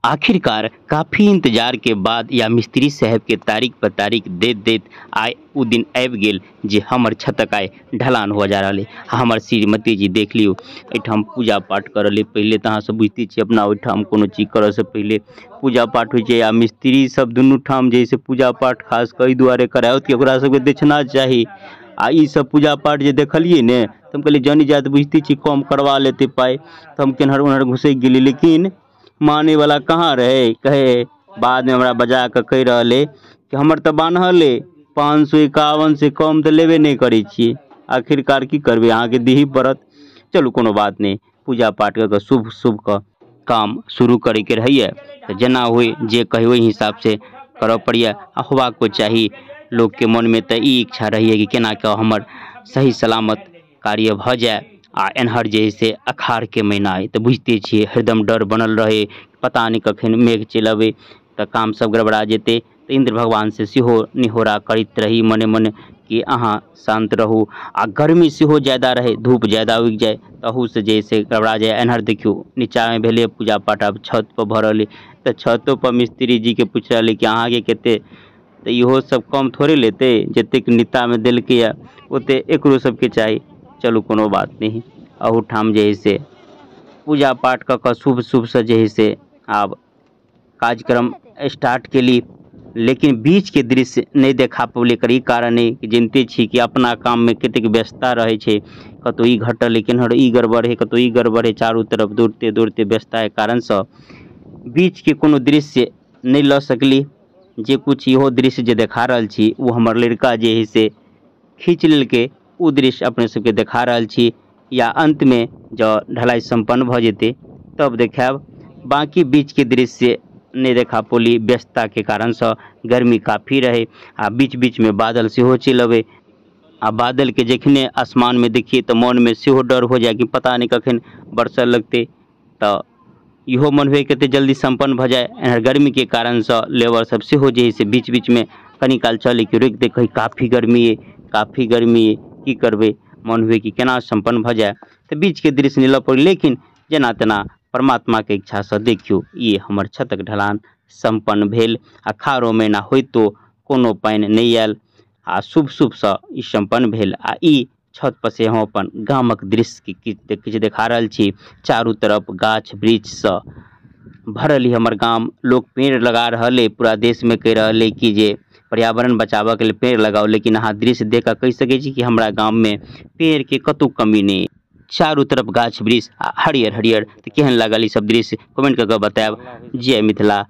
आखिरकार काफी इंतजार के बाद या मिस्त्री साहब के तारीख पर तारीख दैत दैत आइ ओ दिन आबि गेल जे हमर छतक आइ ढलान हुअ जा रहल अइ। हमर श्रीमती जी देख लियौ एहिठाम पूजा पाठ कर रहलै। पहिले तऽ अहाँ सब बुझिते छियै अपना ओहिठाम कोनो चीज करऽसँ पहिले पूजा पाठ होइ छै आ मिस्त्री सब दुनू ठाम जे है से पूजा पाठ खास कऽ एहि दुआरे कराओत कि ओकरा सबके दक्षिणा चाही। आ ई सब पूजा पाठ जे देखलियै ने तऽ हम कहलियै जनी जात बुझिते छी कम करवा लेतै पाइ, तऽ हम केनहर ओनहर घुसकि गेली, लेकिन माने वाला कहाँ रहे। कहे बाद में हमरा बजा कऽ कहि रहल अइ कि हमर तऽ बान्हल अइ 551 से कम तऽ लेबे नहि करै छियै, आखिरकार की करबै अहाँके दिही पड़त। चलू कोनो बात नहि, पूजा पाठ कऽ कऽ शुभ शुभ कऽ काम शुरू करैके रहैए तऽ जेना होइ जे कहै ओहि हिसाबसँ करऽ पड़ैए आ होबाको चाही। लोकके मनमे तऽ ई इच्छा रहैए कि केना कऽ हमर सही सलामत कार्य भऽ जाय। आ एन्हर जे है से अखाढ़के महीना अइ तऽ बुझिते छियै हरदम डर बनल रहै, पता नहि कखन मेघ चलि अबै तऽ काम सब गड़बड़ा जेतै। तऽ इन्द्र भगवानसँ सेहो निहोरा करैत रही मने मने कि अहाँ शान्त रहू। आ गर्मी सेहो ज्यादा रहै, धूप ज्यादा उगि जाय तहूसँ जे है से गड़बड़ा जाय। एन्हर देखियौ नीचाँमे भेलै पूजा पाठ, आब छतपर भऽ रहल अइ तऽ छतोपर मिस्त्री जीके पूछि रहलै कि अहाँके कते, तऽ इहो सब कम थोड़े लेतै, जतेक नीचाँमे देलकैए ओतेक एकरो सबके चाही। चलू कोनो बात नहि, अहूठाम जे है से पूजा पाठ कऽ कऽ शुभ शुभसँ जे है से आब कार्यक्रम स्टार्ट केली। लेकिन बीचके दृश्य नहि देखा पौलियै, एकर ई कारण अइ कि जनिते छी कि अपना काममे कतेक व्यस्तता रहै छै, कतहु ई घटल अइ, केन्हर ई गड़बड़ हइ, कतहु ई गड़बड़ हइ, चारू तरफ दौड़ते दौड़ते व्यस्तताके कारणसँ बीचके कोनो दृश्य नहि लऽ सकली। जे कुछ इहो दृश्य जे देखा रहल छी ओ हमर लड़िका जे है से खींच लेलकै, ओ दृश्य अपने सबके देखा रहल छी। या अंतमे जँ ढलाई सम्पन्न भऽ जेतै तब देखायब, बाँकी बीचके दृश्य नहि देखा पौली व्यस्तताके कारणसँ। गर्मी काफी रहै आ बीच बीचमे बादल सेहो चलि अबै आ बादलके जखने आसमानमे देखियै तऽ मोनमे सेहो डर हो जाय कि पता नहि कखन बरसऽ लगतै, तऽ इहो मन होइ कते जल्दी सम्पन्न भऽ जाय। एन्हर गर्मीके कारणसँ लेबर सब सेहो जे है से बीच बीचमे कनी काल चलै कि रोकि दै, कहै काफी गर्मी अइ, काफी गर्मी अइ, की करबै, मन हुए कि केना सम्पन्न भऽ जाय। तऽ बीचके दृश्य नहि लऽ पड़ै, लेकिन जेना तेना परमात्माके इच्छासँ देखियौ ई हमर छतक ढलान सम्पन्न भेल। अखाड़ो महीना होइतो कोनो पानि नहि आयल आ शुभ शुभसँ ई सम्पन्न भेल। आ ई छत पर से हम अपन गामक दृश्यके किछु देखा रहल छी। चारू तरफ गाछ वृक्षसँ भरल ई हमर गाम, लोक पेड़ लगा रहल अइ, पूरा देशमे कहि रहल अइ कि जे पर्यावरण बचाबऽके लेल पेड़ लगाउ, लेकिन अहाँ दृश्य देख कऽ कहि सकै छी कि हमरा गाममे पेड़के कतहु कमी नहि, चारू तरफ गाछ वृक्ष आ हरियर हरियर। तऽ केहन लागल ई सब दृश्य कमेंट कऽ कऽ बतायब। जय मिथिला,